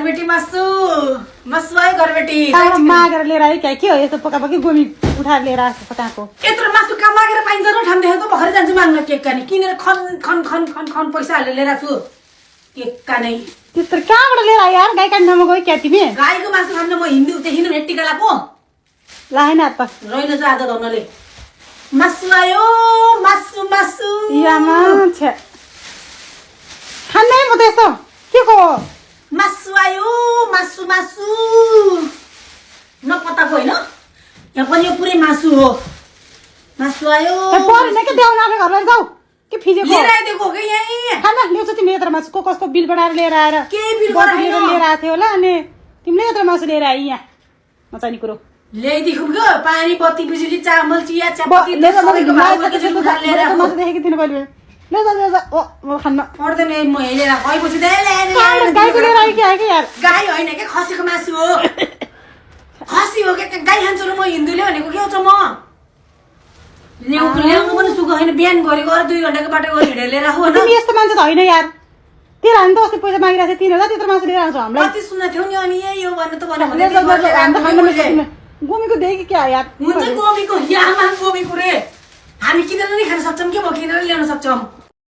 घरबेटी मासु मासु आयो घरबेटी मागेर लिएर आयो क्या के हो यस्तो पकापकी गोमी उठाएर लिएर आएको पकाएको यत्रो मासु कहाँ मागेर पाइन्छ र ठाम देखेको भर्खरै जान्छु माग्न केक कानी किनेर खन खन खन खन खन पैसा हालेर लिएर छु केक कानै त्यत्रो कहाँबाट लिएर आयो यार गाई काट्नमा गयो क्या तिमी गाईको मासु खान्न म हिँड्नु हेट्टिका लाको लाएन त रहेन छ आज धन्नले मासु आयो मासु मासु यामा छे खान्नै म त यस्तो के को मासु आयो मासु मासु नपताको होइन यहाँ पनि यो पुरै मासु हो मासु आयो परेन के देऊ न घरलाई जाऊ के फिजेको लिएर आइदिएको हो कि यहीँ खाना ल्याउँछ तिमी यत्रो मासु कसको बिल बनाएर लिएर आएर के बिल बनाएर लिएर आएको थियो होला अनि तिमीले यत्रो मासु लिएर आइ यहाँ नचाहिने कुरो ल्याइदिएको पानी बत्ती बिजुली चामल चिया चियापत्ती मासु देखेको थिएन पहिले ले जा ओ म खान्न पर्दैन म हेरेर गएपछि गाईको लिएर आयो क्या यार गाई होइन क्या खसीको मासु हो खसी हो क्या गाई खान्छु र म हिन्दूले भनेको के हो त म ल्याउनु पनि सुख होइन बिहान गरेको 2 घन्टाको बाटो गएर हिँडेर लिएर आऊ तिमी यस्तो मान्छे त होइन यार तेरो हामी त अस्ति पैसा मागिरहेको थियो 3000 त्यत्रो मासु लिएर आउँछ हामीलाई कति सुन्न थियो नि अनि यही हो भन्नु त भने गोमीको देखेँ क्या यार हुन्छ गोमीको यामा गोमीको रे हामी किनेर नै खान सक्छौँ के म किनेर ल्याउन सक्छौँ